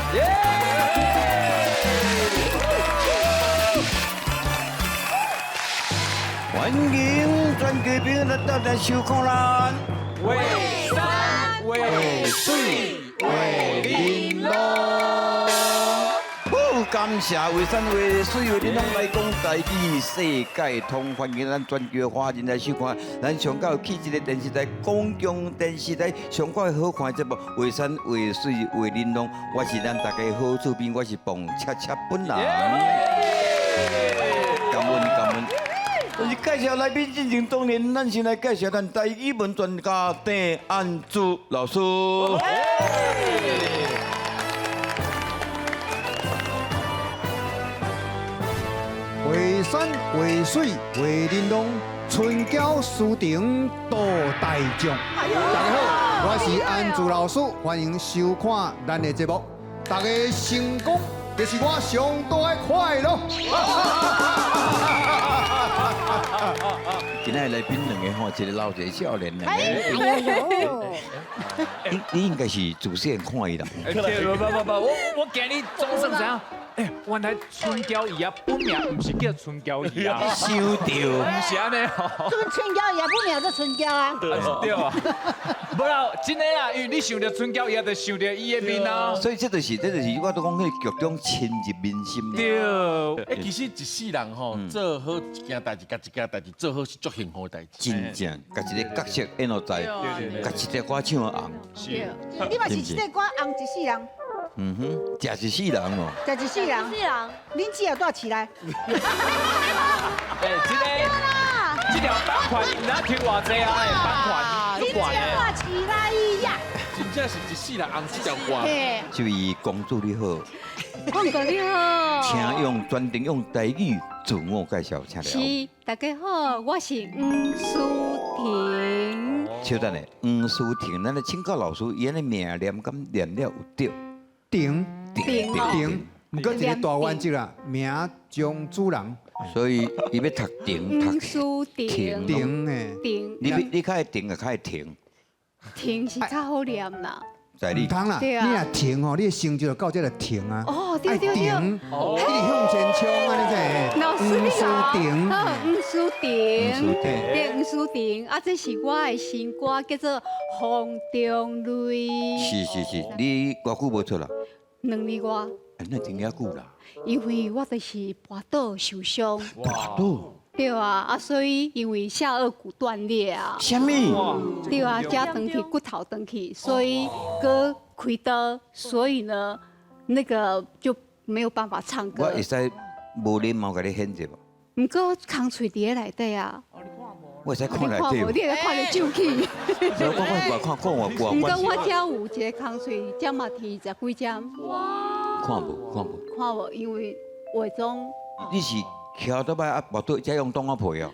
歡迎全球朋友來到來收看咱。畫山畫水畫玲瑯。好，感謝畫山畫水畫玲瑯來講台語，世界通，歡迎咱全球華人來收看。咱上較有氣質的電視台，公共電視台上較好看的節目《畫山畫水畫玲瑯》，我是咱大家好主編，我是彭恰恰本人。感恩感恩。但是介紹來賓進前，當然咱先來介紹咱台語文專家鄭安珠老師。畫山畫水畫玲瑯，春嬌書亭杜大將。大家好，我是安珠老師，歡迎收看咱的節目。大家成功，就是我上大的快樂。今仔來賓兩個吼，一個老一個少年。你應該是自細看伊啦。不不不，我今日總算知影，欸，原來春嬌姨仔本名毋是叫春嬌姨仔。收著，毋是按呢吼。這個春嬌姨仔本名叫春嬌啊。對啊。無啦，真的啦，因為你想著春嬌姨仔，就想著伊的面啊。所以這就是我都講彼个劇中深入民心。對。欸，其實一世人吼，做好一件代誌，共一件代誌做好是足幸福的代誌。真正，共一个角色演予在，共一隻歌唱予紅。是。你嘛是這个歌紅一世人。嗯哼，食一世人哦。食一世人。一世人。恁姊也住市內。欸，這个，這條版權毋知抽偌濟啊？版權。恁姊住市內呀。真正是一世人紅這條歌。這位公主你好。公主你好。請用專程用台語自我介紹，請了。是，大家好，我是黃舒婷。稍等下，黃舒婷，咱來請教老師，伊按呢名念敢念了有對？停停停，毋過一个大原則啦，名將主人。所以伊欲讀停讀黃舒婷。停的。停。你較會停，抑較會停？停是較好念啦。毋通啦，你若停吼，你的成就就到這就停啊。哦，對對對。停，一直向前衝啊！你知？老師你好。黃舒婷。好，黃舒婷。對，黃舒婷。啊，這是我的新歌，叫做《風中淚》。是是是，你偌久無出啦？2年外。那真遐久啦。因為我就是跋倒受傷。跋倒。對啊，啊，所以因為下顎骨斷裂啊。啥物？對啊，遮斷去骨頭斷去，所以閣開刀，所以呢，那個就沒有辦法唱歌。我會使無禮貌共你譴責無？毋過空喙佇咧內底啊。我會使看內底。你會看著酒氣。我看看看我我。毋過我遮有一个空喙，遮嘛提十幾針。哇！看無看無。看無，因為化妝。你是？翹倒擺啊，跋倒才用擋仔皮哦。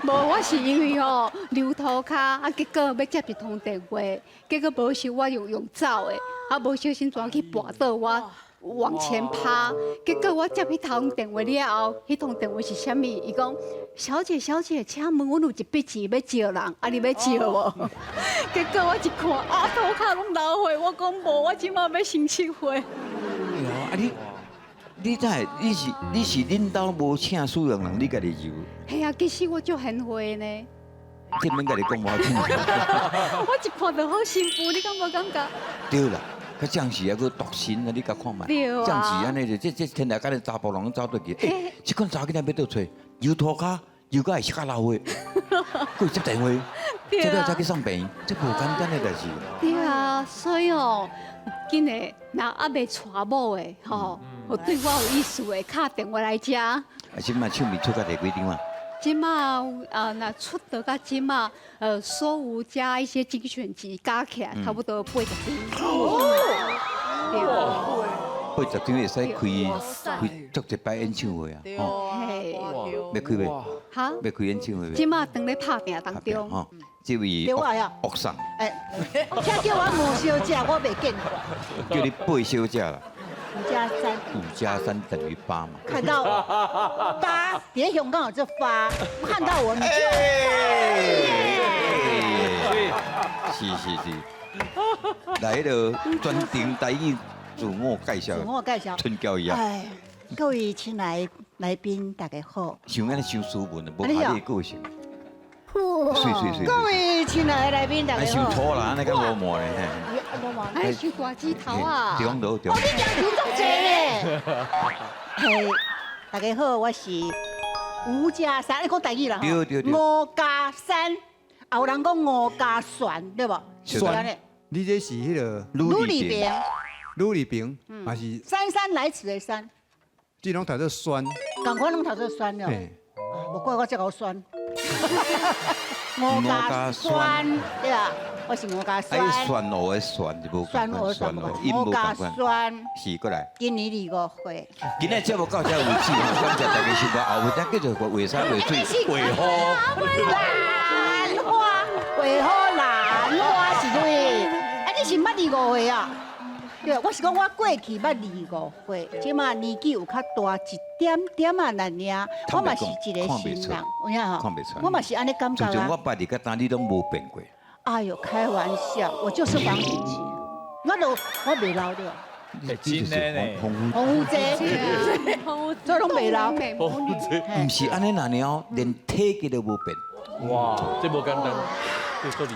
無，我是因為吼留塗跤，啊，結果欲接一通電話，結果無想我用走的，啊，無小心怎去跋倒，我往前趴，結果我接彼通電話了後，彼通電話是啥物？伊講：小姐，小姐，請問阮有一筆錢欲借人，啊，你欲借無？結果我一看，啊，塗跤攏流血，我講無，我這馬欲先拭血。啊你。你知你是恁兜無請使用人，你家己揉？嘿啊，其實我足賢惠呢。這免家己講無好聽。我一看就好辛苦，你敢無感覺？對啦，較暫時猶閣獨身啊，你共看覓？對啊。暫時按呢就這天來敢若查埔人走倒去，欸，這款查某囡仔欲倒揣，揉塗跤，揉甲會識較流血，閣會接電話，這了才去送病，這無簡單的代誌。對啊，所以哦，緊的，若猶未娶某的吼。我對我有意思的，敲電話來遮。啊，這馬唱片出甲第幾張啊？這馬啊，若出道到這馬，收無加一些精選集加起來，差不多80張。哦。80張會使開開足一擺演唱會啊！吼。欲開袂？哈？欲開演唱會袂？這馬當咧拍拚當中。吼，這位岳送。欸，請叫我吳小姐，我袂見過。叫你八小姐啦。5加3，5加3等於8嘛？看到八，別香港有這發，看到我你就。是是是，來彼个專程台語自我介紹，自我介紹春嬌姨啊，哎，各位親愛來賓，大家好。像按呢傷斯文，無合你的個性。媠媠媠。各位親愛的來賓，大啊，家好。傷粗啦，按呢較無毛咧。哎，傷大指頭啊！中到中。哦，你講球足濟咧。嘿，大家好，我是吳家山，你講台語啦。對對對。吳家山，啊，有人講吳家船，對無？船。你這是彼个呂麗萍。呂麗萍，還是姍姍來遲的姍。這攏讀做酸。仝款攏讀做酸了。無怪我這夠酸。吳家酸，對啊，我是吳家酸。哎，酸蚵的酸就無仝款，酸蚵，吳家酸。是過來。今年25歲。今日節目到這為止，感謝大家收看，後尾再繼續畫山畫水畫雨。蘭花，畫雨蘭花是對。啊，你是捌25歲啊？對，我是講我過去捌25歲，這馬年紀有較大一點點仔爾，我嘛是一個新人，有影吼？我嘛是按呢感覺啊。自從我捌你到今，你攏無變過。哎呦，開玩笑，我就是黃子琪，我都我袂老的。真的呢，紅胡子，這攏袂老。毋是按呢爾哦，連體格都無變。哇，這無簡單。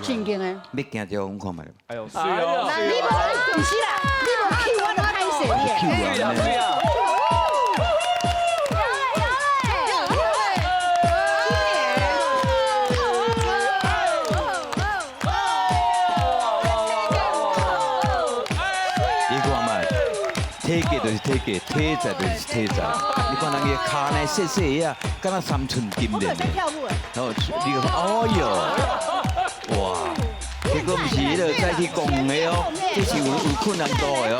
真經的。欲行這阮看覓。哎呦，媠哦！你無，毋是啦，你無去我就歹勢你。去啊！你看覓，體格就是體格，體質就是體質。你看人家跤呢細細的啊，敢若三寸金蓮。然後你講，哎呦，哇！這個毋是彼个早起講的哦，這是有困難度的哦。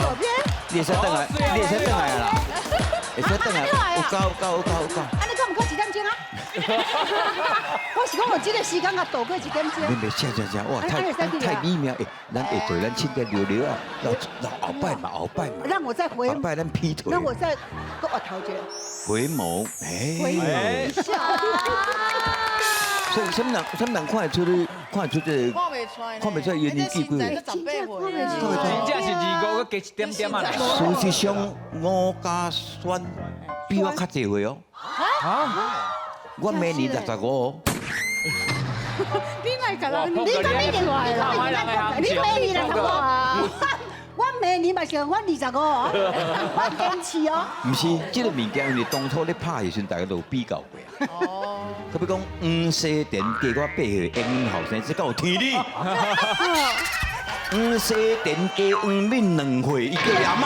你會使轉來，你會使轉來啊啦，會使轉來，有夠有夠有夠有夠。啊，你敢毋夠一點鐘啊？我是講我這個時間共度過一點鐘。你袂寫寫寫，哇，太美妙！欸，咱下晝咱凊彩聊聊啊，然後後擺嘛，後擺嘛。讓我再回。後擺咱劈腿。讓我再閣額頭一下。回眸，哎。回眸一笑。所以，啥物人，啥物人看會出你，看會出這個，看袂出來年紀幾歲？真正是25，閣加一點點啊！事實上，吳家萱比我較濟歲哦。啊？我明年65哦。你來共人，你講明年，你明年65啊？我明年嘛是我25哦，我堅持哦。毋是，這個物件因為當初咧拍的時陣，大家都有比較過。哦。可比講黃西田加我8歲，演阮後生，這敢有天理？黃西田加黃敏2歲，伊叫阿嬤。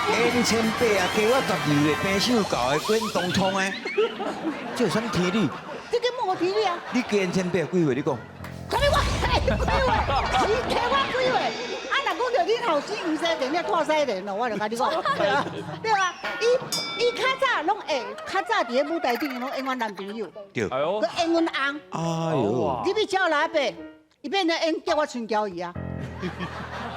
演1800啊，加我12歲，平手教的，滚东窗的，這有啥物天理？這個無天理啊！你加演1800幾歲？你講。啥物我幾歲？你加我幾歲？啊，若講著恁後生黃西田，你拖西田咯，我就共你講，對啊，對啊，伊較早攏會，較早佇咧舞台頂攏演阮男朋友，對，閣演阮翁。哎呦！你欲招來伯，伊變做演叫我春嬌伊啊。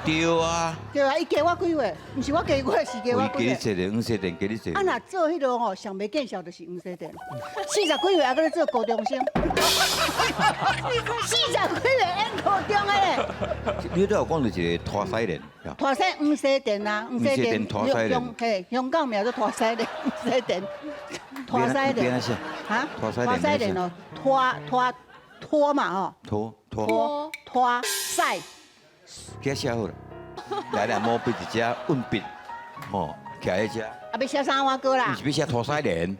對啊。對啊，伊加我幾歲？毋是我加幾歲，是加我幾歲。加你一個，黃西田加你一個。啊，若做彼个吼，上袂見效就是黃西田，40幾歲還閣咧做高中生，40幾歲演高中的咧。你拄有講到一個拖西蓮，拖西黃西田啊，黃西田拖西蓮，嘿，香港名做拖西蓮，黃西田，拖西蓮。哈？拖西蓮哦，拖拖拖嘛吼。拖拖拖拖西。給寫好啦，來來，毛筆一隻，運筆，吼，徛喺遮。啊，欲寫啥碗歌啦？毋是欲寫拖西蓮。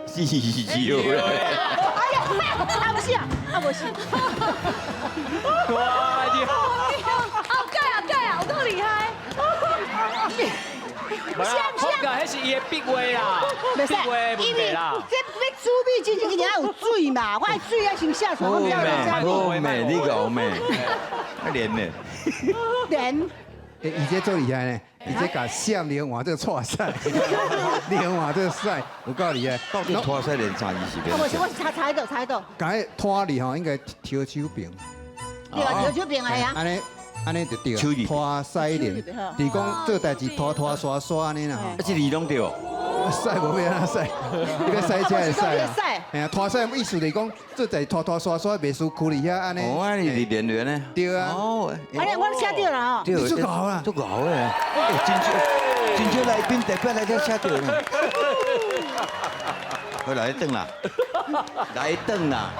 是是哦。哎呀，啊不是啊，啊不是。哇！哦，改啊改啊，有夠厲害。不是啊，不是，彼是伊的筆畫啦，筆畫問題啦。這欲煮米之前一定愛有水嘛，我的水愛先寫出來，我才會好美，你夠美，啊連呢？連。欸，伊這做厲害呢，伊這共閃連換做錯賽，連換做賽，有夠厲害。到底拖賽連啥意思？啊，無是，我是猜猜到猜到。共彼拖字吼，應該提手邊。對啊，提手邊的啊。按呢，按呢就對啊。拖西連，就是講做代誌拖拖刷刷按呢啦。啊，這字攏對。屎無欲按怎屎，你欲屎車會使啊。嘿啊，拖屎意思就是講做在拖拖沙沙，袂輸區裡遐按呢。哦，啊，你是演員呢？對啊。哦，哎呀，我寫著啦吼。對，你足𠢕啦足𠢕的。真少，真少來賓代表來這寫著呢。好，來轉啦，來轉啦。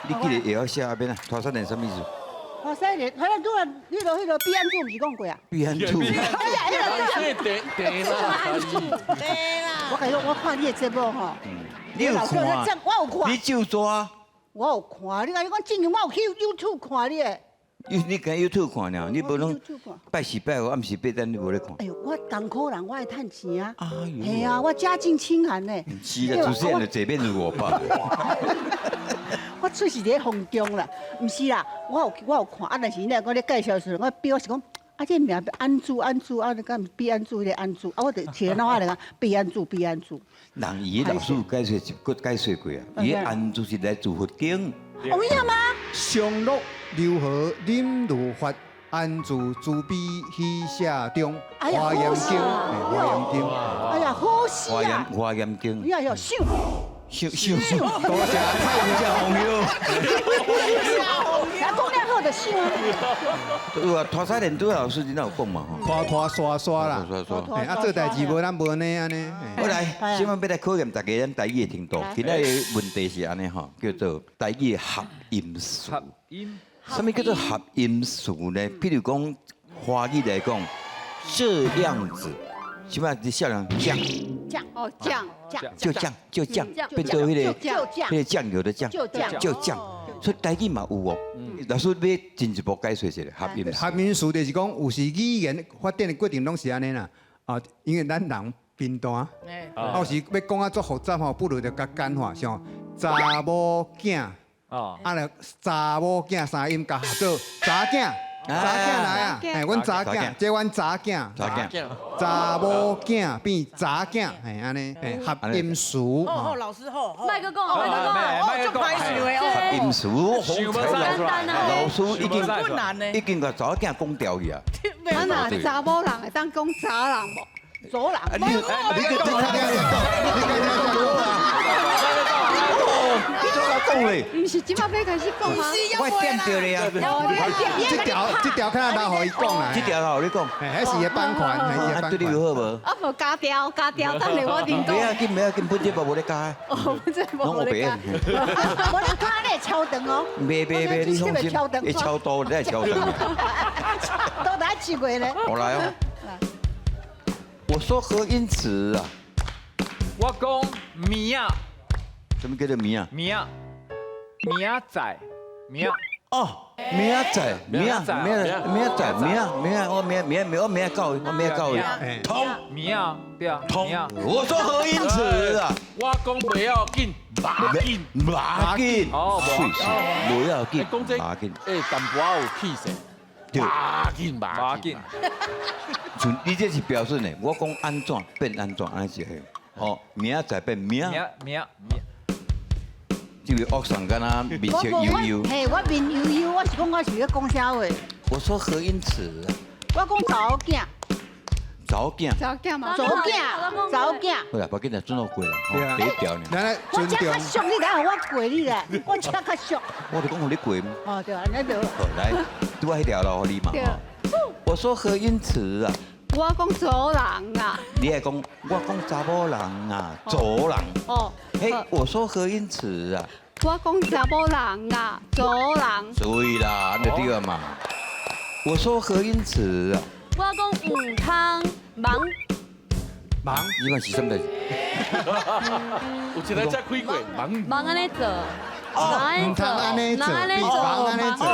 你記得會曉寫邊啊？拖沙連什麼意思？拖屎連，彼個拄啊，彼個畢安柱毋是講過啊？畢安柱。地啦，我共你講，我看你的節目吼，你有看？我有看。你就抓。我有看，你講你講之前我有去 YouTube 看你的。你敢 YouTube 看爾？你無攏拜四拜五暗時八點你無咧看？哎呦，我艱苦人，我愛趁錢啊！係啊，我家境清寒呢。是啦，主持人就這邊如我爸。我出是佇咧風中啦，毋是啦，我有看，啊，但是你若講咧介紹時，我比我是講，啊，這名安祖安祖，啊，你敢比安祖彼個安祖，啊，我就摕腦海來講，比安祖比安祖。人伊老師有解說，閣解說過啊，伊安祖是來自佛經。有影嗎？常樂柔和忍如法，安住慈悲喜捨中，華嚴經，華嚴經。哎呀，好死啊！華嚴經。哎呀，想想想，多謝太陽紅油。啊，講了好就想啊。有啊，拖屎連拄老師真有講嘛吼。拖拖沙沙啦，啊，做代誌無咱無呢按呢。好來，這擺欲來考驗大家咱台語的程度。今仔的問題是按呢吼，叫做台語合音詞。合音。啥物叫做合音詞呢？譬如講，華語來講，這樣子，這擺你少年醬醬哦醬醬就醬就醬，變做彼個醬油的醬，就醬。所以台語嘛有哦。老師欲進一步解說一下合音。合音詞就是講，有時語言發展的過程攏是按呢啦。啊，因為咱人貧惰，啊有時欲講啊足複雜吼，不如就較簡化，像查某囝，啊咧查某囝三音共合做查囝。查囝來啊！哎，阮查囝，這阮查囝，查囝，查某囝變查囝，係按呢，合音詞。哦，老師好，麥閣講，麥閣講，哦，足歹想的合音詞，簡單啊！老師已經已經共查某囝講掉去啊。啊若查某人會當講查人無？查人。你你你你你怎甲講咧？毋是這擺欲開始講嗎？我點著你啊！這條較難予伊講啦。這條予你講，彼是伊的版權，彼是伊的版權。對你有好無？啊無加調加調，等下我點講。袂要緊，袂要緊，本節目無咧加。哦，本節目無咧加。無咧加咧超長哦。袂袂袂，你放心，會超多，你會超長。都來試過咧。我來哦。我說合音詞啊。我講物仔。什麼叫做物仔？物仔，物仔仔，物仔。哦，物仔仔，物仔，物仔，物仔，物仔，物仔，我物仔，物仔，我物仔教伊，我物仔教伊。通。物仔，對啊。通。我說合音詞啊。我講不要緊，馬緊，馬緊。哦，水水，不要緊，講這，馬緊。欸，淡薄仔有氣勢。馬緊，馬緊。像你這是標準的，我講按怎變按怎，按呢是會。哦，物仔仔變物仔。物仔，物仔。這位惡桑敢若面色憂憂。嘿，我面憂憂，我是講我是咧講啥話？我說合音詞啊。我講查某囝。查某囝。查某囝嘛。查某囝，查某囝。好啦，無緊啦，準予過啦，吼，第一條呢。來來，我這較俗，你來予我過你咧，我這較俗。我就講予你過。哦，對啊，按呢就。好，來，拄仔彼條咯，予你嘛。我說合音詞啊。我講查人啊。你愛講，我講查某人啊，查人。哦。嘿，我說合音詞啊。我講查某人啊，查人。對啦，按呢對嘛。我說合音詞啊。我講毋通忙。忙。你嘛是啥物代誌？有一个才開過，忙。忙按呢做。毋通按呢做，忙按呢做。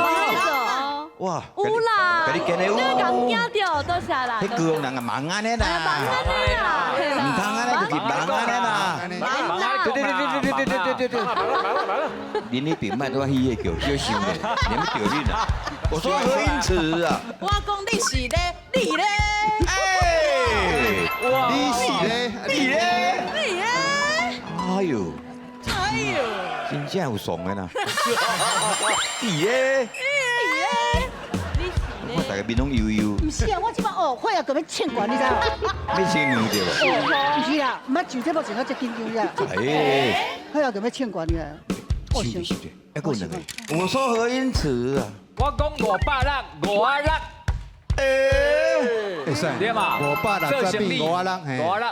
哇！有啦，共你見的有。你共驚著，多謝啦。彼高雄人啊，忙按呢啦。忙按呢啦。毋通按呢就是忙按呢啦。對對對對對對對對對。恁彼邊莫拄仔彼个叫，小想咧，你欲著恁啊？我說合音詞啊。我講你是咧，你咧。哎！你是咧，你咧。你咧。哎呦！哎呦！真正有爽的啦。你咧。你咧。我大家面攏油油。毋是啊，我這擺哦，血壓閣欲衝懸，你知無？欲先娘對無？毋是啦，毋捌上節目前我這緊張啫。哎，血壓閣欲衝懸嘅。是是是，還閣有兩個。我說何因此啊？我講560，5啊6。會使。對嘛？ 560變5啊6，五啊六，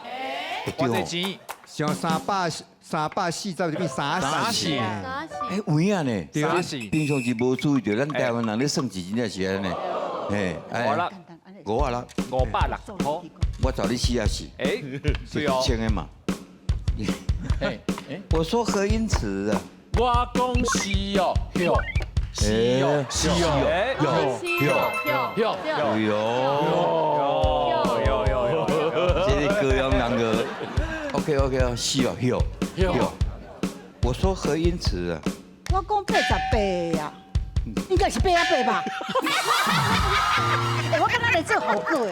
偌濟錢？像340就變三四。哎，有影呢？三四。平常時無注意著，咱台灣人咧算字真正是按呢。嘿，五啊六，五啊六，560塊。我找你試下試。哎，對哦。一千个嘛。我說何因此啊？我講是哦，哟，是哦，是哦，哟哟哟哟哟哟哟，這個高雄人個，OK OK 哦，是哦，哟哟。我說何因此啊？我講88啊，應該是88吧？欸，我敢若來做好過的呢，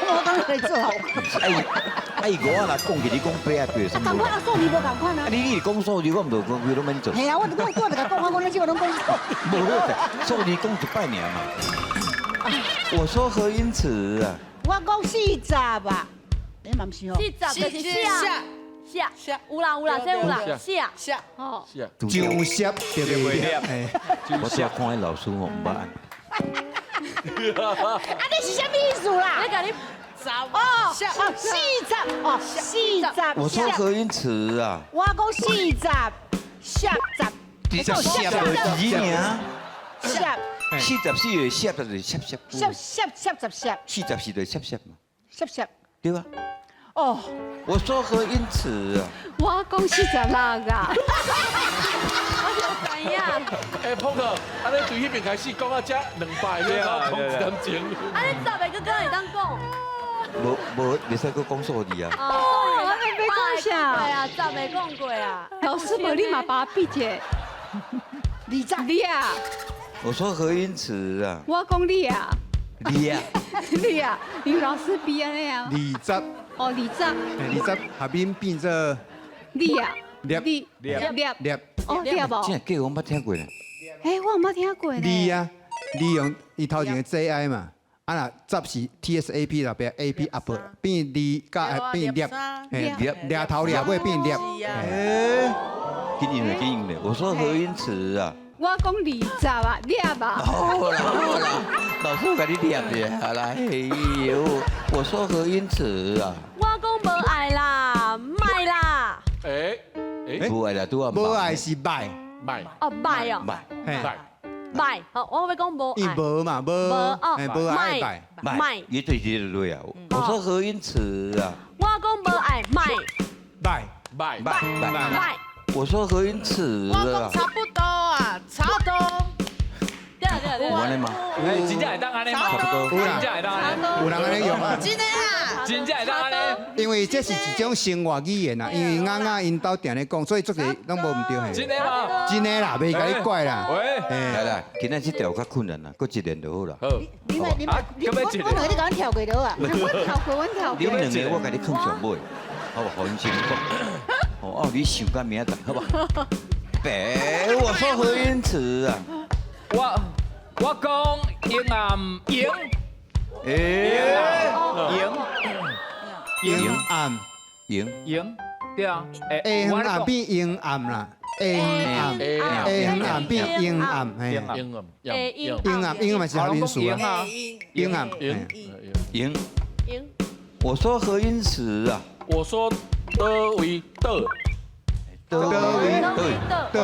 我敢若來做好過。哎哎，我若講起你講88有啥仝款啊，數字無仝款啊。你講數字，我毋就講佢攏免做。係啊，我就講，我就共講，我講你這個攏講數。無，數字講一擺爾嘛。我說何因此啊？我講40吧，你嘛毋是哦。 40就是下下，有啦有啦，這有啦，下下哦。上攝就袂粒。我只看彼老師吼，毋捌。啊，你是啥物意思啦？你共你十哦哦，40哦，四十。我說何因此啊？我講四十，下十。十就一爾。十。44就攝就是攝攝。攝攝攝十攝。44就攝攝嘛。攝攝。對吧？哦。我說何因此啊？我講46啊。我就知影。哎，鵬哥，啊，你對彼邊開始講啊，這200，你講一點鐘。啊，你10个閣閣會當講？無無，袂使閣講數字啊。哦，我欲講啥？對啊，10个講過啊。老師，無你嘛幫我比一下。 20。你啊。我說何因此啊？我講你啊。你啊。你啊，劉老師比按呢啊。二十。哦，二十。二十下面變做。你啊。粒。粒。粒。粒。哦，粒無。這個我毋捌聽過呢。欸，我毋捌聽過呢。你啊，你用伊頭前的 J I 嘛，啊若十是 T S A P 內邊 A P 阿伯變二佮變粒，嘿，粒頭粒尾變粒。欸，緊用的緊用的，我說何因此啊？我講20啊，粒啊。好啦好啦，老師共你念者，好啦，哎喲，我說何因此啊？我講無愛啦，莫啦。欸欸，無愛啦，拄啊。無愛是䆀。䆀。哦，䆀哦。䆀。䆀。䆀，好，我欲講無愛。伊無嘛，無，無愛䆀。䆀。伊對這個對啊。我說何因此啊？我講無愛，䆀。䆀。䆀。䆀。䆀。我說何因此啊？我講差不多啊，差不多。對對對。有按呢嗎？欸，真正會當按呢嗎？差不多。真正會當按呢。有人按呢用啊？真的啊！真正會當按呢。因為這是一種生活語言啊，因為啱啱𪜶兜定咧講，所以足濟攏無毋對嘿。真的嗎？真的啦，袂共你怪啦。喂，來來，今仔這條較困難啦，閣一連就好啦。好。你咪你咪，我兩個你共阮跳過就好啊。我跳過，我跳過。你們兩個我共你囥上尾，好無？予𪜶先講。哦，你想到明仔載，好無？白，我說何因此啊？我講英暗英。欸。英。英暗。英。英。對啊。下昏暗變英暗啦，下昏暗，下昏暗變英暗，嘿。英暗。英暗，英暗是合音詞啊。英暗。英。英。英。我說何因此啊？我說佗位佗。佗位佗。對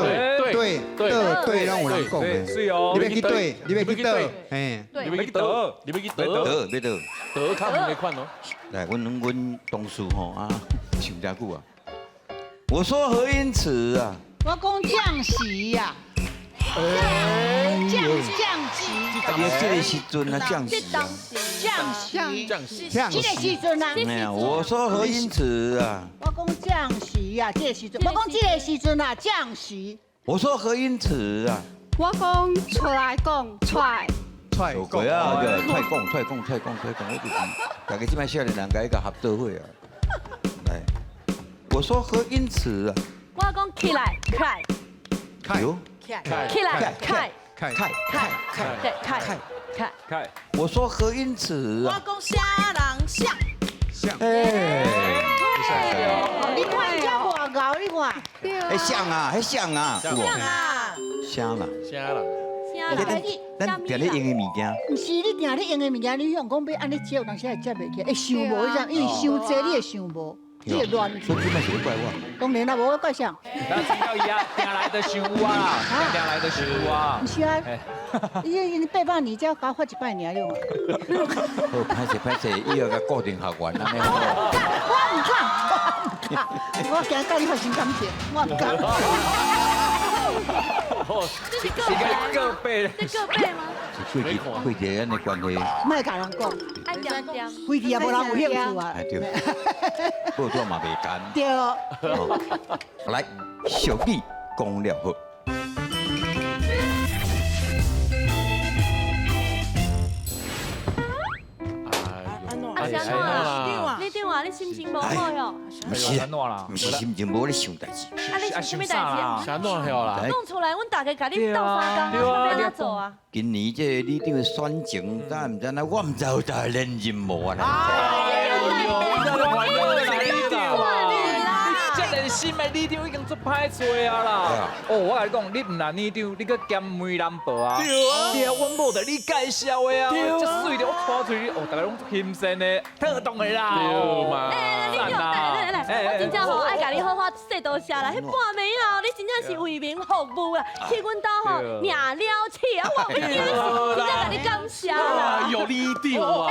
對對對，攏有人講的。是哦。你欲去佗，你欲去佗，嘿。你欲去佗，你欲去佗，佗欲佗，佗較遠的款哦。來，阮同事吼啊，想誠久啊。我說何因此啊？我講將時啊。降降時。你這個時陣啊，降時啊。降時。降時。這個時陣啊。哎呀，我說何因此啊？我講降時啊，這個時陣。我講這個時陣啊，降時。我說何因此啊？我講出來講出來。出來講啊，對，出來講，出來講，出來講，出來講，我就是，大家這擺少年人共伊共合做伙啊。來，我說何因此啊？我講起來，開。開。起來，開。開。開。開。對，開。開。看，看，我說合音詞我講啥人像，像，哎，你看伊遮偌𠢕，你看。彼像啊，彼像啊，像啊，啥啦？啥啦？咱咱定咧用的物件，毋是你定咧用的物件，你想講欲按呢接，有當時會接袂起，會想無彼種，因為傷濟你會想無，你會亂。所以這擺是咧怪我。當然啦，無我怪啥？那春嬌姨啊，定來的想有啊，定來的想有啊。毋是啊，伊800年才共我發一擺爾，你有。好，歹勢歹勢，以後共固定學員按呢。我毋敢，我毋敢，我驚佮你發生感情，我毋敢。這是個個這個背嗎？是過去過去咱的關係。莫共人講。愛點點。規氣也無人有興趣啊。哎對，報紙嘛袂干。對。來，俗語講了好。啊，是按怎啦？你長啊，你心情無好喲？毋是啦，毋是心情無，你想代誌。啊，你想啥物代誌？是按怎曉啦？講出來，阮大家共你鬥相共啊，欲按怎做啊？今年這个里長的選情，咱毋知影，我毋知有台連任無啊？新的里長已經足歹揣啊啦！哦，我共你講，你毋若里長，你閣兼梅南部啊？對啊，對啊，阮某就你介紹的啊，遮媠的我帶出去，哦，大家攏足欣羨的，特動的啦！對嘛？欸，里長，來來來，我真正吼愛共你好好說多謝啦！彼半暝啊，你真正是為民服務啦，去阮兜吼領了錢啊，我真正共你感謝啦！哎喲，里長啊，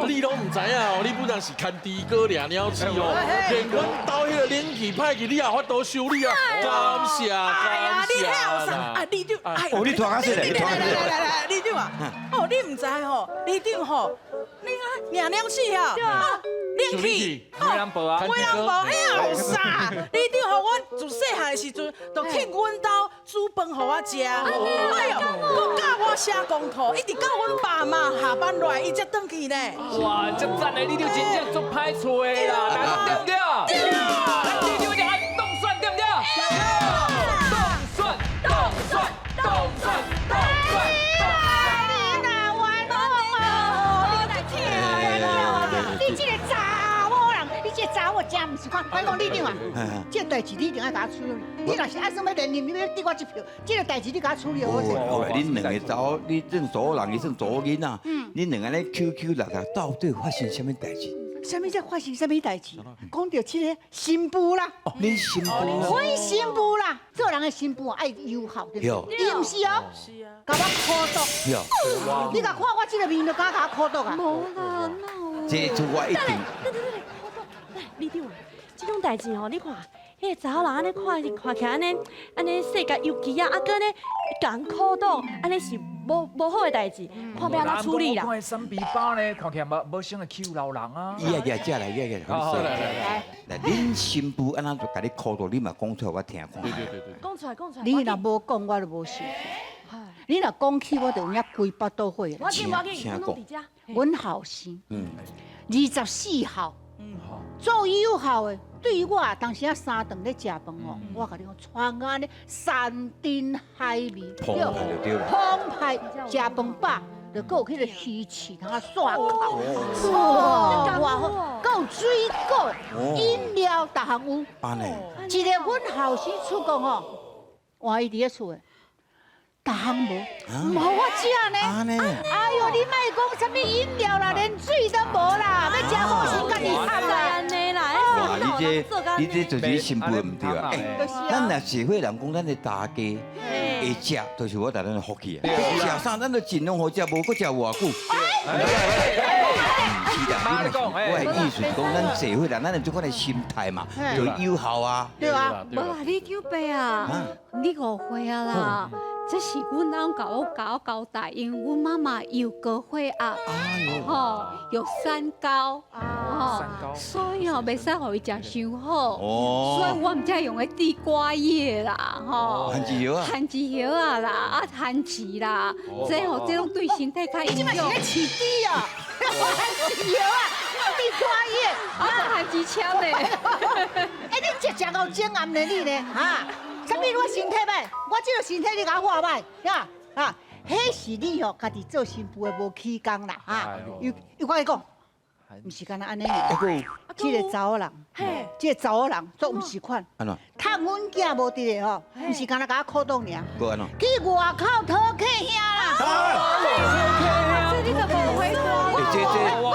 你攏毋知影哦，你本來是牽豬哥掠鳥鼠哦，連阮兜彼個冷氣歹去，你也有法度修理啊！感謝感謝啦！啊，里長，哦，你拖較細咧，你拖較細。來來來，里長啊，哦，你毋知吼，里長吼，你啊，掠鳥鼠啊，冷氣，梅蘭婆啊，梅蘭婆，哎呀，啥？里長予我自細漢的時陣，就去阮兜煮飯予我食。哎喲，閣教我寫功課，一直到阮爸媽下班來，伊才轉去呢。哇，這讚的里長真正足歹揣的啦，對毋對？對。咱里長一定愛當選，對毋對？當選，當選，當選，當選。你這個查某人，你這個查某真毋是看，我講里長啊，這個代誌你一定愛共我處理。你若是按算欲連任，你欲得我這票，這個代誌你共我處理好勢。哦，恁兩個查某，你算查某人，伊算查某囡仔，恁兩个咧 QQ 六六，到底發生啥物代誌？啥物才發生啥物代誌？講著這個新婦啦，恁新婦，阮新婦啦，做人的新婦愛友好，對毋對？伊毋是哦，共我苦毒。你共看我這個面都敢共我苦毒啊？無啦，哪有？這次我一定。對對對，苦毒。來，里長啊，這種代誌吼，你看，彼個查某人按呢看，看起來按呢按呢世界尤其啊，啊閣呢共人苦毒，按呢是無好的代誌，看欲按怎處理啦。我看三比八呢，看起來無像會欺負老人啊。伊也來，這來，伊來，來來來。恁新婦按怎就共你苦毒，你嘛講出來我聽看。對對對對。講出來，講出來。你若無講，我就無想。你若講起，我就有影規腹肚火。我緊我緊，阮攏佇遮。阮後生，24號，做友好的，對於我當時啊三頓咧食飯哦，我共你講，穿按呢山珍海味，澎湃就對啦。澎湃，食飯飽，就閣有彼個魚翅通啊涮口，哇，偌好，閣有水果、飲料，逐項有。按呢？一個阮後生出國吼，換伊佇咧厝的。逐項無，毋予我食呢。哎喲，你莫講啥物飲料啦，連水都無啦，欲食好先家己喝啦。哇，你這就是新婦毋對啊！咱若社會人講，咱的大家會食，就是我逐咱的福氣啊。食啥，咱就盡量予食，無閣食偌久。是啦，我的意思是講，咱社會人，咱有這款的心態嘛，就友好啊。對啊。無啦，你叫爸啊，你誤會啊啦。這是阮翁共我交代，因為阮媽媽有高血壓，吼，有三高，吼，所以吼袂使予伊食傷好，所以我毋才用的地瓜葉啦，吼，番薯葉啊，番薯葉啊啦，啊番薯啦，這吼這攏對身體較營養。這嘛是咧飼豬啊，番薯葉啊，地瓜葉，啊番薯簽的。欸，你食食到整暗呢，你呢？哈？啥物我身體歹，我這個身體你共我看歹，呀啊！彼是你吼家己做新婦的無起工啦，哈。又又我跟你講，毋是干焦按呢爾，這个查某人，這个查某人足毋是款。按怎？趁阮囝無佇咧吼，毋是干焦共我苦擋爾。閣按怎？去外口討客兄啦。這你就無回過。我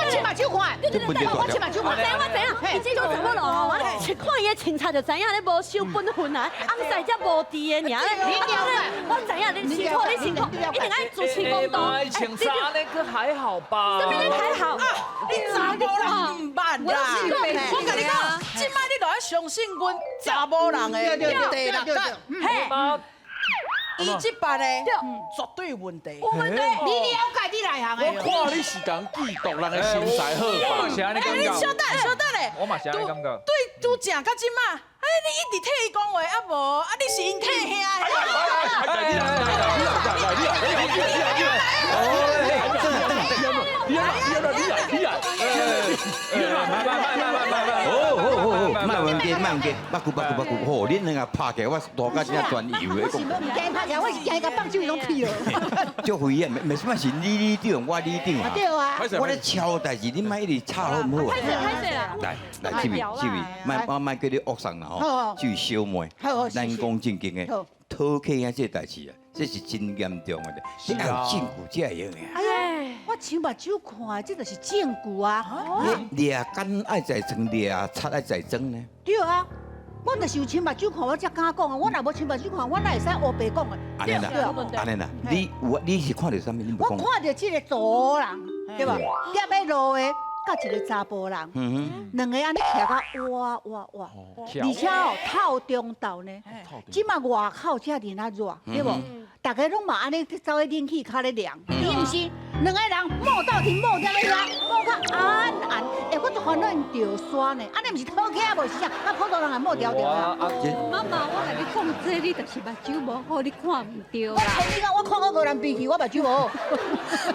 親目睭看，我親目睭看，我知我知影，伊這種查某人哦，我一看伊的穿插就知影咧無守本分啊，翁婿才無佇的爾。我知影你辛苦，你辛苦，一定愛主持公道。穿插那個還好吧？啥物你還好？你查某人毋捌啦！我共你講，這擺你著愛相信阮查某人的第六感。嘿。伊這擺的絕對有問題。有問題，你了解你內行的。我看你是共嫉妒人的身材好吧？欸，你稍等，稍等咧。我嘛是按呢感覺。對，拄正到這擺，哎，你一直替伊講話啊無？啊，你是𪜶契兄的。你來，你來，你來，你來，你來，你來，你來，你來，你來，慢慢慢慢慢慢。好好好好，莫問題，莫問題，目久目久目久，吼，恁兩個拍起來，我大家真正專業的。我是毋驚拍起來，我是驚伊共放手攏去咯。足危險，沒什麼是你里長，我里長啊。對啊。我咧敲代誌，你莫一直吵好毋好啊？歹勢歹勢啦。來來，這位這位，莫我莫叫你惡送啦吼。這位小妹，咱講正經的，討客兄這個代誌啊，這是真嚴重的，你愛有證據才會用的。哎呀，我親目睭看，這就是證據啊。你掠繭愛在裝，掠賊愛在裝呢？對啊。我就是有親目睭看，我才敢講啊！我若無親目睭看，我哪會使烏白講的？按呢啦，按呢啦，你有你是看著啥物？你無講。我看著這個查某人，對無？踮咧路的，佮一個查埔人，兩個按呢徛甲哇哇哇，而且哦透中晝呢，這馬外口遮爾仔熱，對無？逐家攏嘛按呢走去冷氣跤咧涼，伊毋是兩個人冒鬥陣冒佇咧遐，冒甲絚絚，欸，我足煩惱𪜶著煞呢，按呢毋是討客無是啥？啊，普通人也冒牢牢啊。媽媽，我共你講這，你就是目睭無好，你看毋著啦。我你講，我看我無人脾氣，我目睭無好。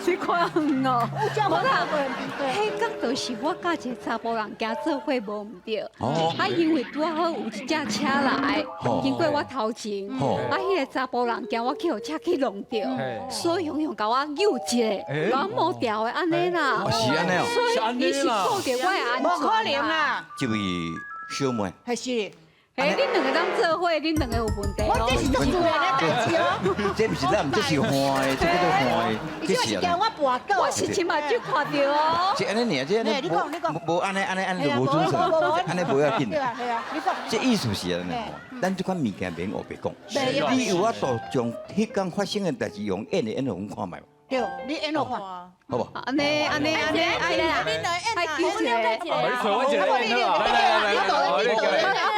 你看遠哦。有遮無人脾氣。彼工就是我佮一個查埔人行做伙無毋對。啊，因為拄好有一隻車來，經過我頭前，啊，彼個查埔人驚我去予車去弄著，所以雄雄共我扭一下，共我摸牢的按呢啦。是按呢哦。所以伊是顧著我的安全。無可能啦。這位小妹。係是。欸，恁兩個當做伙，恁兩個有問題。我這是足自然的代誌哦。這毋是咱，這是換的，這叫做換的。這是驚我跋倒。我是親目睭看著哦。這按呢爾，這按呢。你講，你講。無按呢按呢按呢就無準繩，按呢無要緊。對啊，對啊，你講。這意思是按呢，咱這款物件免烏白講。你有法度將彼工發生的代誌用演的演予阮看覓？對，你演予看。好無？按呢按呢按呢按呢，愛記一下。你揣我一個，來來來，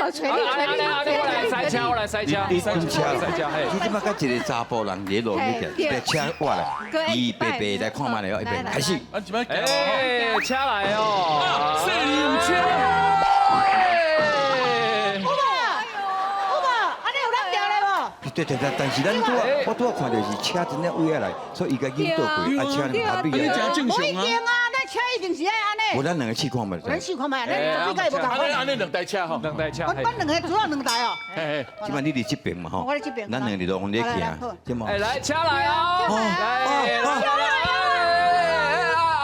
我揣你揣你，我來塞車，我來塞車，你塞車，塞車。你這擺佮一個查埔人佇路邊行，車我來，伊白白來看覓咧，預備開始。哎，車來哦，這裡有車。有無？有無？按呢有咱著咧無？對對對，但是咱拄仔，我拄仔看著是車真正位仔來，所以伊共引倒過，啊車下邊啊，正常啊。無一定啊，咱車一定是愛按呢。無咱兩個試看覓。咱試看覓，咱對佮伊無仝款。按呢兩台車吼，兩台車。我兩個主要兩台哦。嘿嘿。這擺你佇這邊嘛吼？我佇這邊。咱兩個佇路邊咧行，對無？哎，來車來哦！來來來！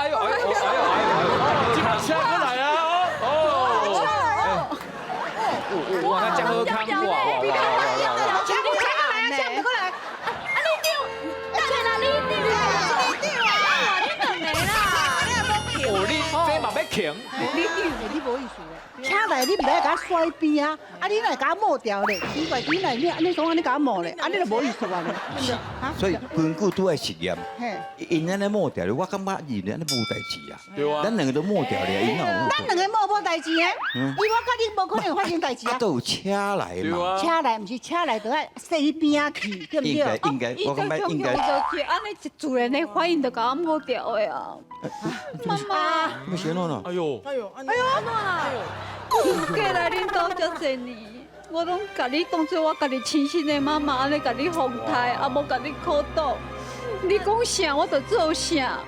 哎呦哎呦哎呦哎呦！這擺車過來啊！哦。車來哦！哇，那這好康哇哇哇！車過來啊！車過來！啊，里長，等下啦，里長，里長啊，你兩個啦，哦，你這嘛欲停？里長，你無意思咧。車來你毋知共我甩邊啊？啊，你哪會共我抹掉咧？奇怪，你哪會按呢講按呢共我抹咧？按呢就無意思啊咧。所以根據拄仔實驗，𪜶按呢抹掉咧，我感覺𪜶按呢無代誌啊。對啊。咱兩個都抹掉咧，𪜶哪有？咱兩個抹無代誌的，伊我佮你無可能發生代誌啊。都有車來嘛。車來毋是車來，就愛踅去邊仔去，對毋對？應該應該，我感覺應該。就是按呢一自然的反應就共我抹掉的啊。媽媽。欲按怎咯？哎呦！哎呦！哎呦！哎呦！過來恁兜遮濟年，我攏共你當做我家己親生的媽媽，按呢共你風待，也無共你苦擋。你講啥我就做啥。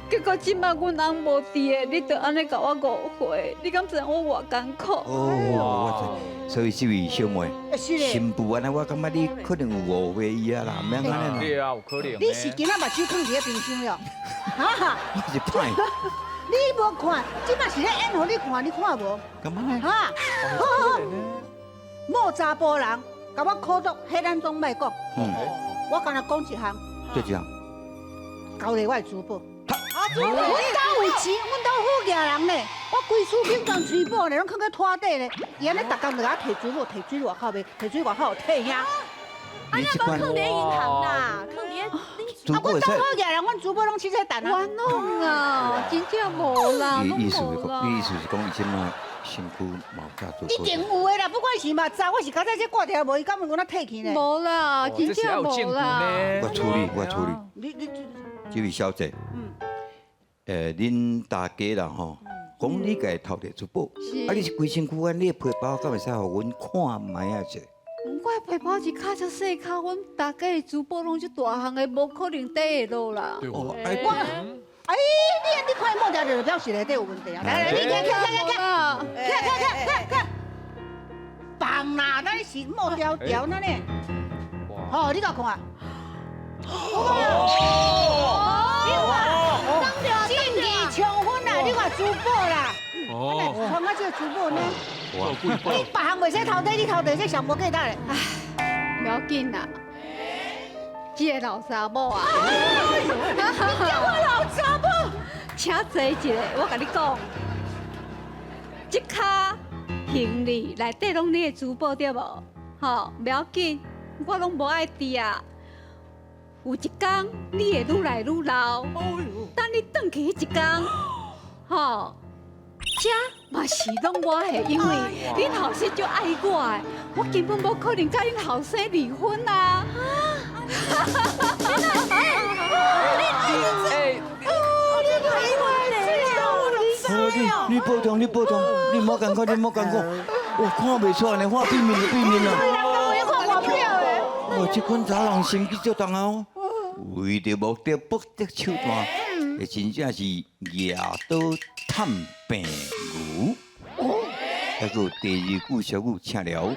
結果這擺阮翁無佇的，你就按呢共我誤會，你敢知影我偌艱苦？哦，我知。所以這位小妹，新婦按呢，我感覺你可能有誤會伊啊啦，毋免按呢啦。對啊，有可能。你是今仔目睭囥佇咧冰箱了？哈？我是歹。你無看，這擺是咧演予你看，你看無？幹嘛呢？哈？好好好，某查埔人共我苦毒，彼咱總莫講。我干焦講一項。對一項。交予我的珠寶。阮兜有錢，阮兜好額人呢。我規厝邊裝珠寶呢，攏囥佇拖底呢。伊按呢逐工就共我提珠寶，提水外口賣，提水外口退遐。啊，你無囥佇銀行啦，囥佇恁。啊，阮兜好額人，阮珠寶攏七彩蛋啊。冤枉啊，真正無啦，你意思是講，你意思是講，伊這馬身軀嘛有炸珠寶？一定有的啦，不管是嘛炸，我是較早這掛條無，伊敢有阮退去呢？無啦，真正無啦。我處理，我處理。你，這位小姐。恁大家啦吼，講你家偷摕珠寶，啊你是規身軀按，你的皮包敢會使予阮看覓仔者？我的皮包是較足細跤，阮大家的珠寶攏足大項的，無可能綴會落啦。哦，哎，你看伊摸著就表示內底有問題啊！來來，你起起起起起起起起，放啦，咱是摸條條呢？好，你共看。你看，正義充分啦！你看珠寶啦，哦，穿啊這個珠寶呢？你別項袂使偷綴，你偷綴這上無價值嘞。唉，不要緊啦，這個老查某啊，你叫我老查某，請坐一下，我共你講，這跤行李內底攏你的珠寶對無？吼，不要緊，我攏無愛挃啊。有一天你會愈來愈老，等你轉去彼一天，吼，這嘛是攏我的，因為恁後生足愛我的，我根本無可能佮恁後生離婚啊！你保重，你保重，你莫艰苦，你莫艱苦，我看袂出來呢，看變面就變面啦。哇！這款查人心機足重哦，為著目的不擇手段，這真正是蜈刀探病牛。還閣有第二句俗語，請聊。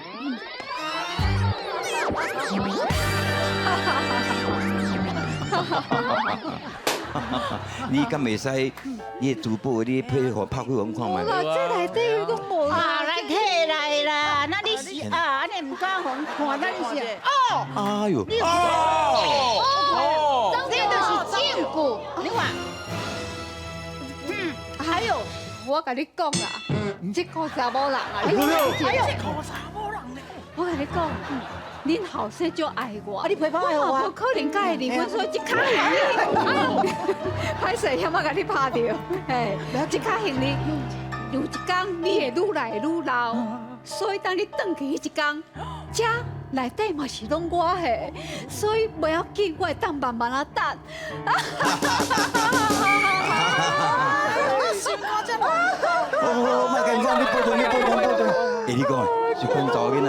你敢會使？你的珠寶，你配合拍開阮看覓？哇！這內底攏無啦。啊，來摕來啦！那你是啊，按呢毋敢予阮看，那你是哦。哎呦！哦，這就是證據。你看，還有，我共你講啦，這個查某人啊，你哎呦，這個查某人呢？我共你講。恁後生足愛我，啊你皮包愛我，無可能佮伊離婚，所以這跤行李，歹勢險仔共你拍著，嘿，這跤行李有一天你會愈來愈老，所以當你轉去彼一天，這內底嘛是攏我的，所以袂要緊，我會當慢慢仔等。哦，莫共講，你保重，你保重，保重。欸，你講，這款查某囡仔。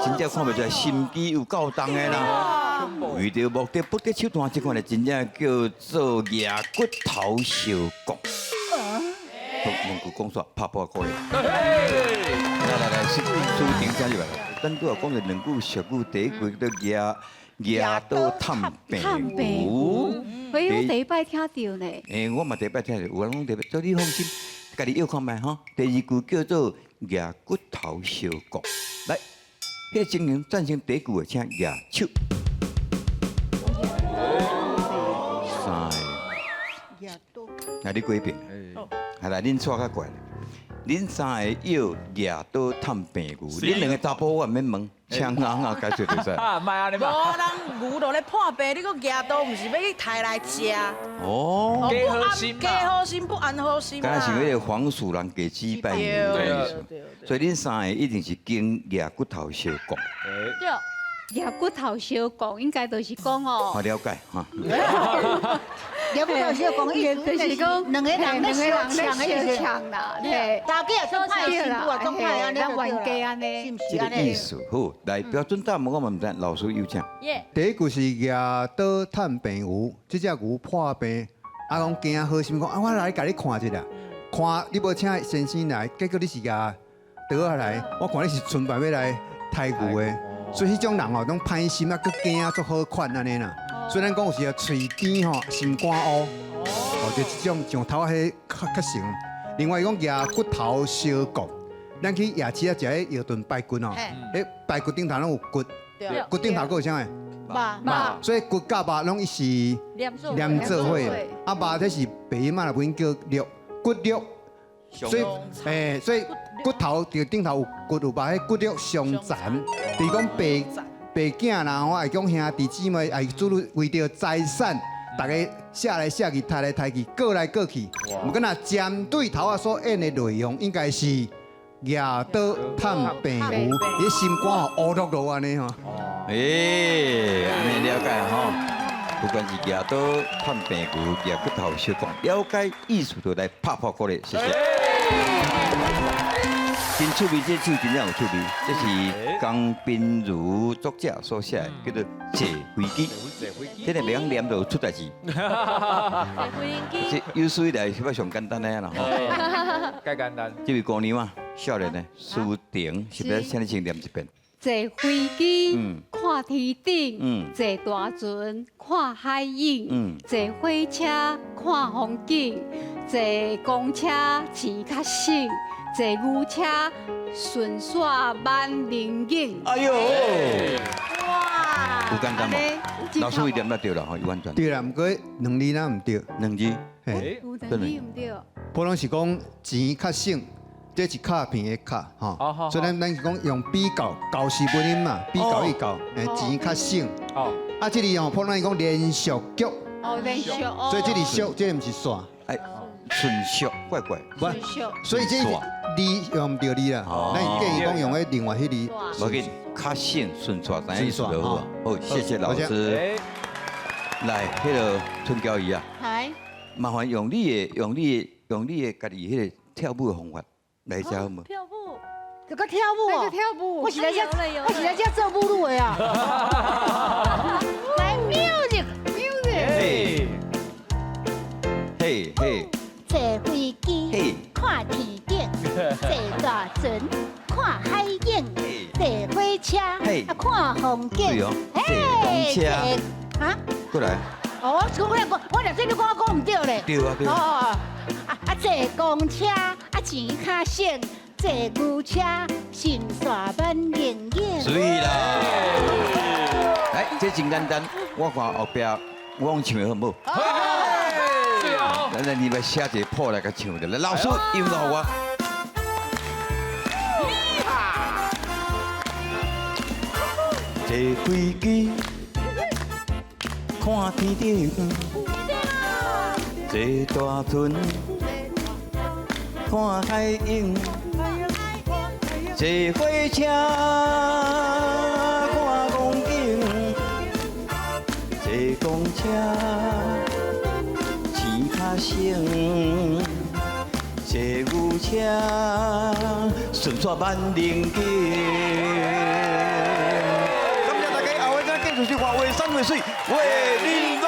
真正看袂出來，心機有夠重的啦。為著目的不擇手段，這款就真正叫做額骨頭相告。兩句講煞，拍破鼓來。來來來，書頂請入來。咱拄仔講的兩句俗語，第一句叫做蜈刀探病牛。我第一擺聽著呢。欸，我嘛第一擺聽著，有人講第一擺，所以你放心，家己臆看覓吼。第二句叫做額骨頭相告。來。彼個情形贊成第一句的，請舉手。三個。來，你幾遍？係啦，恁錯較懸。恁三个臆蜈刀探病牛，恁兩個查埔我毋免問，請翁仔解釋就使。啊，莫按呢嘛。無，人牛都咧破病，你閣蜈刀，毋是欲去刣來食？哦。假好心，假好心不安好心。敢若是彼个黃鼠狼給雞拜年的意思。所以恁三個一定是經蜈骨頭相告。對。額骨頭相告，應該就是講哦。好了解哈。額骨頭相告，意思就是講兩個人咧相搶的意思啦。嘿，大家也做歹媳婦啊，總歹按呢，咱冤家按呢，是毋這個意思好，來標準答案我嘛毋知，老師有請。第一句是蜈刀探病牛，這隻牛破病，啊講驚好心講啊，我來共你看一下，看你無請先生來，結果你是共倒仔來，我看你是純白欲來刣牛的，所以彼種人吼，攏歹心啊，閣驚足好款按呢啦。雖然講有時啊，喙甜吼，心肝烏，哦，就這種上頭仔彼較較成。另外伊講蜈骨頭相告，咱去夜市啊食彼藥燉排骨吼，彼排骨頂頭攏有骨，骨頂頭閣有啥個？肉肉，所以骨佮肉攏伊是連做伙，啊肉這是白音仔，本叫肉骨肉，所以所以骨頭著頂頭有骨有肉，彼骨肉相殘，就是講爸爸囝啦，我會講兄弟姊妹，會主為著財產，逐家寫來寫去，刣來刣去，過來過去。毋過若針對頭仔所演的內容，應該是蜈刀探病牛，伊心肝吼烏漉漉按呢吼。欸，按呢了解吼，不管是蜈刀探病牛，蜈骨頭相講，了解意思就來拍破鼓勵，謝謝。真趣味，這首真正有趣味，這是江賓如作者所寫的，叫做《坐飛機》。這個袂曉念就出代誌。坐飛機。這有史以來是欲上簡單的啦吼。介簡單。這位姑娘啊，少年的蘇婷，是欲請你先念一遍。坐飛機看天頂，坐大船看海影，坐火車看風景，坐公車錢較省，坐牛車順紲挽靈影。哎喲！哇！有簡單無？老師伊念得對啦，吼，有完全。對啦，毋過兩字若毋對。兩字。嘿，有兩字毋對。普通是講錢較省。這是卡片的卡，吼，所以咱是講用比較，舊時文音嘛，比較一較，錢較省。啊，這裡吼，普通是講連續劇。哦，連續哦。所以這裡續，這個毋是線。哎，純續，怪怪。純續。所以這字用毋對字啦，咱建議講用彼另外彼字。無緊，較省順帶，知影意思就好。好，謝謝老師。來，彼個春嬌姨啊，麻煩用你的、用你的、用你的家己彼個跳舞的方法。來一下好無？跳舞，這個跳舞哦，跳舞，我是來這，我是來這做舞女的啊。來，music music，嘿，嘿嘿，坐飛機，看天頂，坐大船，看海景，坐火車，看風景，對哦，坐公車，啊，過來。哦，我講我若這你講我講毋對咧。對啊對啊。哦，啊啊，坐公車啊錢較省，坐牛車順紲挽靈影。水啦！來，這真簡單，我看後壁我講唱的好無？好。來來，你來寫一個譜來共唱著。來，老師音樂予我。坐飛機。看天頂，坐大船，看海影，坐火車，看風景，坐公車，錢較省，坐牛車，順紲挽靈景。感謝大家，後尾再繼續說話，話山話水，話玲瑯。